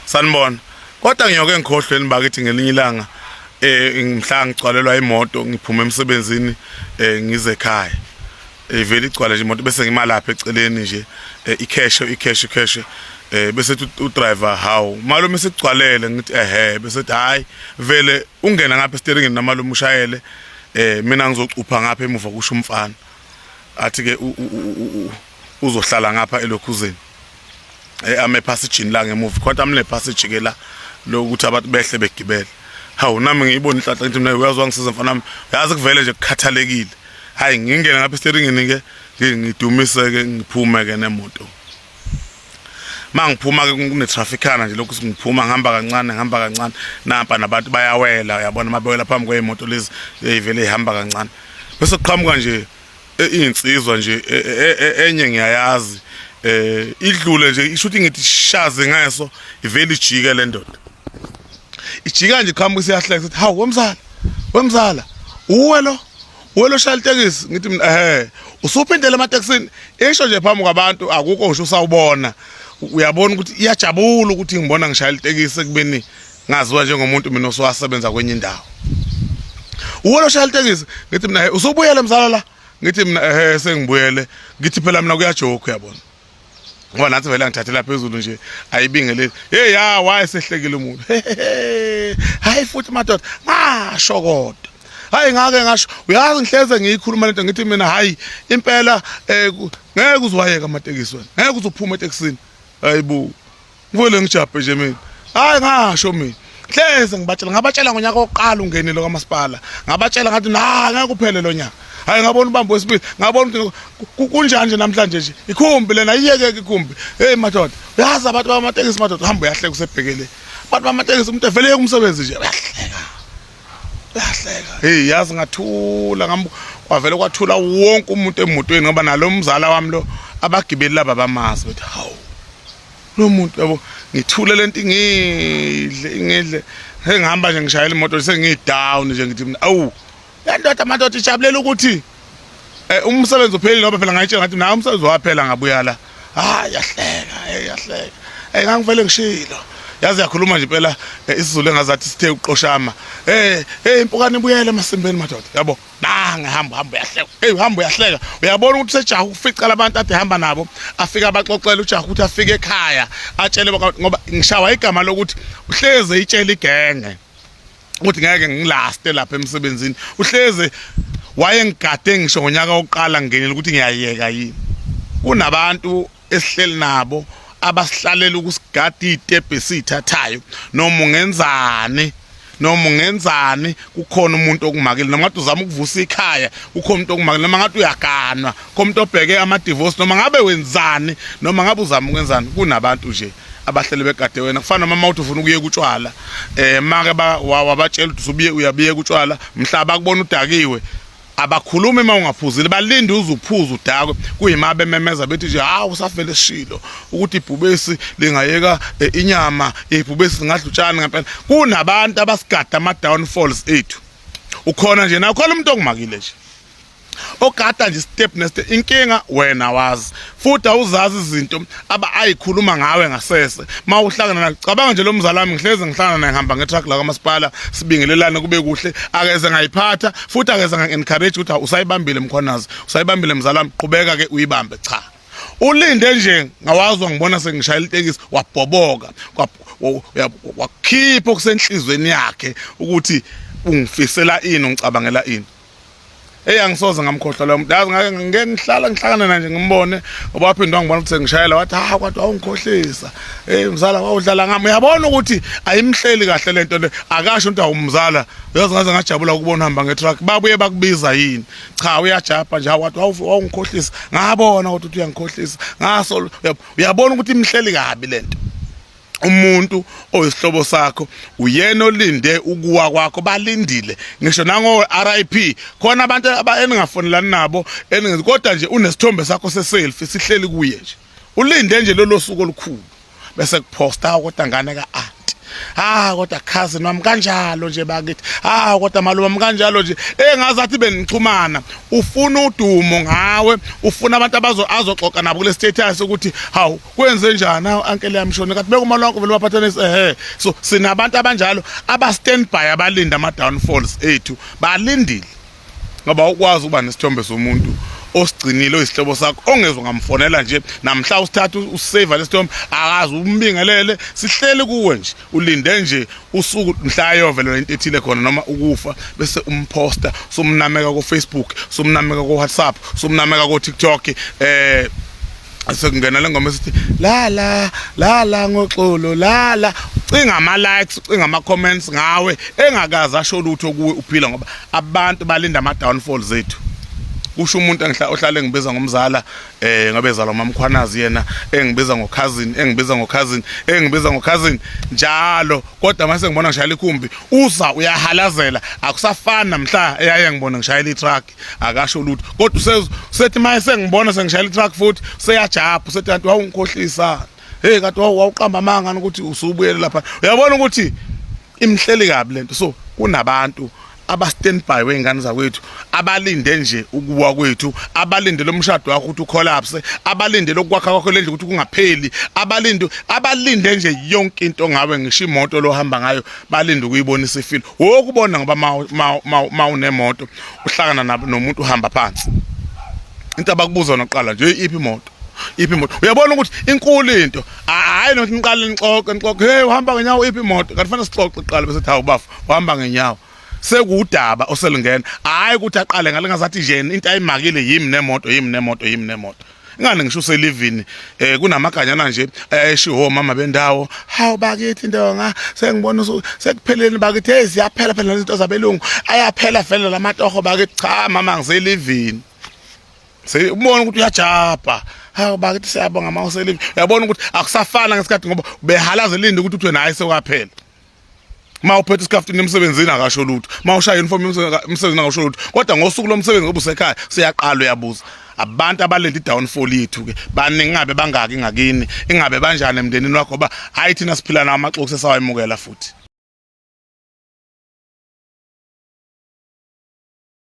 Sanibona. Kodwa ngiyoke ngikhohlweni bakithi ngelinye ilanga mhla ngigcwalelwa imoto ngiphuma emsebenzini ngize ekhaya. Ivele igcwale nje imoto bese ngima lapha eceleni nje ikheshe ikheshe ikheshe bese udriver hawu malume sikugcwalele ngithi ehe bese ethi hayi vele ungena ngapha esiteringini namalume ushayele mina ngizocupha ngapha emuva kusho umfana athi ke uzohlala ngapha elokhuzeni ame ephasijini la ngemuva kodwa amne passage ke la lokuthi abantu behle begibele. Hawu nami ngiyibona inhlanhla ngithi mina uyazi wangisiza mfana wami yazi kuvele nje kukhathalekile. Hayi ngingene ngapha esiteringini ke ngidumise ke ngiphume ke nemoto. Mangiphuma ke kune trafficana nje lokhu ngiphuma ngihamba kancane ngihamba kancane nampa nabantu bayawela uyabona mabewela phambi kwezimoto lezi ezivele ihamba kancane. Bese kuqhamuka nje insizwa nje enye ngiyayazi idlule nje isho ukuthi ngithi shaze ngaso ivele ijike le ndoda ijika nje qhamuka isiyahleka sithi hawu wemzala wemzala uwe lo uwe lo shayela itekisi ngithi mina ehe usuphindele ematekisini isho nje phambi kwabantu akukho ngisho usawubona uyabona ukuthi iyajabula ukuthi ngibona ngishayela itekisi ekubeni ngaziwa njengomuntu mina osuwasebenza kwenye indawo. Uwe lo shayela itekisi ngithi mina usubuyele mzala la ngithi mina ehe sengibuyele ngithi phela mina kuyajoke uyabona ngoba nathi vele angithathela phezulu nje ayibingeleli hey ya wayesehlekile umuntu. Hayi futhi madoda ngasho kodwa hayi ngake ngasho uyazi ngihleze ngiyikhuluma lento ngithi mina hayi impela ngeke uzwayeka amatekisi wena ngeke uzuphuma etekisini. Hayibo ngivele ngijabhe nje mina hayi ngasho mina hleze ngibatshela ngabatshela ngonyaka wokuqala ungenile kwamasipala ngabatshela ngathi na ngeke uphele lo nyaka. Hayi ngabona ubambo wesibili ngabona ukuthi kunjani nje namhlanje nje ikhumbi lena iyekeke ikhumbi. Hey madoda uyazi abantu bamatekisi madoda hamba uyahleka usebhekele abantu bamatekisi umuntu evele yeka umsebenzi nje uyahleka uyahleka. Hey yazi ngathula ngam kwavele kwathula wonke umuntu emotweni ngoba nalo mzala wami lo abagibeli laba bamazi bethi hawu lo muntu yabo ngithule lento ingidle ingidle sengihamba nje ngishayela imoto sengidown nje ngithi mina awu le ndoda madoda ijabulela ukuthi umsebenzi uphelile ngoba phela ngayitshela ngathi nawe umsebenzi waphela ngabuya la. Hayi yahleka hey yahleka hey ngangivele ngishilo yazi yakhuluma nje impela isiZulu engazathi sithe uqoshama hey impukane ibuyele emasimbeni madoda yabo nanga hamba hamba uyahleka hey uhamba uyahleka uyabona ukuthi usejaha ukufica labantu ade hamba nabo afika abaxoxela ujaha ukuthi afike ekhaya atshele ngoba ngishawa igama lokuthi uhleze itshela igenge ukuthi ngeke ngilaste lapha emsebenzini uhleze wayengigade ngisho ngonyaka wokuqala ngingenile ukuthi ngiyayeka yini. Kunabantu esihleli nabo abasihlalela ukusigada iy'tebhu esiy'thathayo noma ungenzani noma ungenzani kukhona umuntu okumakile noma ngathi uzama ukuvusa ikhaya kukhona umuntu okumakile noma ngathi uyaganwa kukhona umuntu obheke ama-divorce noma ngabe wenzani noma ngabe uzama ukwenzani kunabantu nje abahlele begade wena. Kufana noma uthi ufuna ukuyeka utshwala make wabatshela ukuthi usubuye uyabiyeka utshwala mhla bakubona udakiwe abakhulumi uma ungaphuzile balinde uze uphuze udakwe kuyima bememeza bethi nje hawu usavele sishilo ukuthi ibhubesi lingayeka inyama ibhubesi lingadla utshani ngempela. Kunabantu abasigada ama downfalls ethu ukhona nje nakhona umuntu ongumakile nje ogada nje step ne step inkinga wena wazi futhi awuzazi izinto aba ayikhuluma ngawe ngasese mawuhlangana naye. Cabanga nje lo mzala wami ngihleze ngihlangana naye ngihamba ngetruck la kamasipala sibingelelane kube kuhle akeze ngayiphatha futhi akeze nga-encourage ukuthi usayibambile Mkhwanazi usayibambile mzala wami qhubeka ke uyibambe. Cha ulinde nje ngawazwa ngibona sengishayela itekisi wabhoboka wakhipha okusenhlizweni yakhe ukuthi ungifisela ini ungicabangela ini. Hey angisoze ngamkhohlwa lo muntu yazi ngake ngeke ngihlala ngihlangana naye nje ngimbone ngoba waphinde wangibona ukuthi sengishayela wathi ha kodwa wawungikhohlisa hey mzala wawudlala ngami. Uyabona ukuthi ayimhleli kahle lento le akasho ukuthi awumzala uyazi ngaze ngajabula ukubona uhamba ngetruck babuye bakubiza yini cha uyajabha nje wathi wawungikhohlisa ngabona ukuthi uyangikhohlisa ngaso uyabona ukuthi imhleli kabi lento. Umuntu oyisihlobo sakho uyena olinde ukuwa kwakho balindile ngisho nango RIP khona abantu eningafonelani nabo eningenzi kodwa nje unesithombe sakho se-selfie sihleli kuye nje ulinde nje lolo suku olukhulu bese kuposta kodwa ngane ka-anti Ah kodwa cousin wami kanjalo nje bakithi. Ah kodwa malume wami kanjalo nje. Engazathi benixhumana. Ufuna udumo ngawe, ufuna abantu abazo azoxoxa nabo kule status ukuthi hawu kwenze njani hawu uncle yami shona kathi bekuma lonke vele baphathanisa ehe. So sinabantu abanjalo aba stand by abalinda ama downfalls ethu. Balindile. Ngoba ukwazi ukuba nesithombe somuntu osigcinile oyisihlobo sakho ongezwa ngamfonela nje namhla usithatha usave lesithombe akazi umbingelele sihleli kuwe nje ulinde nje usuku mhla ayovelelwa into ethile khona noma ukufa bese umposta sumnameka ku Facebook sumnameka ku WhatsApp sumnameka ku TikTok eh sekungena le ngoma esithi la la la la ngoxolo la la ucinga ama likes ucinga ama comments ngawe engakaze asho lutho kuwe uphila ngoba abantu balinda ama downfalls zethu kusho umuntu engihla ohlale ngibiza ngomzala eh ngabe ezalwa mamkhwanazi yena engibiza ngocousin engibiza ngocousin engibiza ngocousin njalo kodwa mase ngibona ngishayela ikhumbi uza uyahalazela akusafani namhla eyaye ngibona ngishayela itruck akasho lutho kodwa usethi maye sengibona sengishayela itruck futhi seyajabha usethi kanti wawungikhohlisa hey kanti wawuqamba amanga ukuthi usubuyele lapha uyabona ukuthi imhleli kabi lento so kunabantu aba stand by wengane zakwethu abalinde nje ukuwa kwethu abalinde lomshado wakho ukuthi ucollapse abalinde lokwakha kwakho lendlu ukuthi kungapheli abalinde abalinde nje yonke into ngawe ngisho imoto lohamba ngayo balinde ukuyibonisa ifilo wokubona ngoba ma unemoto uhlangana nomuntu uhamba phansi into abakubuza noqala nje iphi imoto iphi imoto uyabona ukuthi inkulu into hayi nokuthi niqale nixoxe nixoxe hey uhamba ngenyawo iphi imoto kanti fanele sixoxe kuqala bese hawu bafu uhamba ngenyawo sekuwudaba oselungena hayi ukuthi aqale ngale ngazathi nje into ayimakile yimi nemoto yimi nemoto yimi nemoto ingane ngisho uselivini eh kunamaganyana nje eshiwo mama bendawo hawu bakithi ndonga sengibona sekupheleni bakithi hey ziyaphela phela izinto zabelungu ayaphela vele lamatoho bakithi cha mama ngiselivini seyubona ukuthi uyajabha hawu bakithi siyabonga ma uselivini uyabona ukuthi akusafana ngesikhathi ngoba behalaza elinde ukuthi uthwe naye sekaphela uma uphethe isikhaftini emsebenzini akasho lutho uma ushaya uniform emsebenzini akasho lutho kodwa ngosuku lomsebenzi ngoba usekhaya siyaqala uyabuza abantu abalenda i-downfall yethu ke baningi ngabe bangaki ngakini ingabe banjani emndenini wakho ba hayi thina siphila nawo amaxoki sesawayemukela futhi.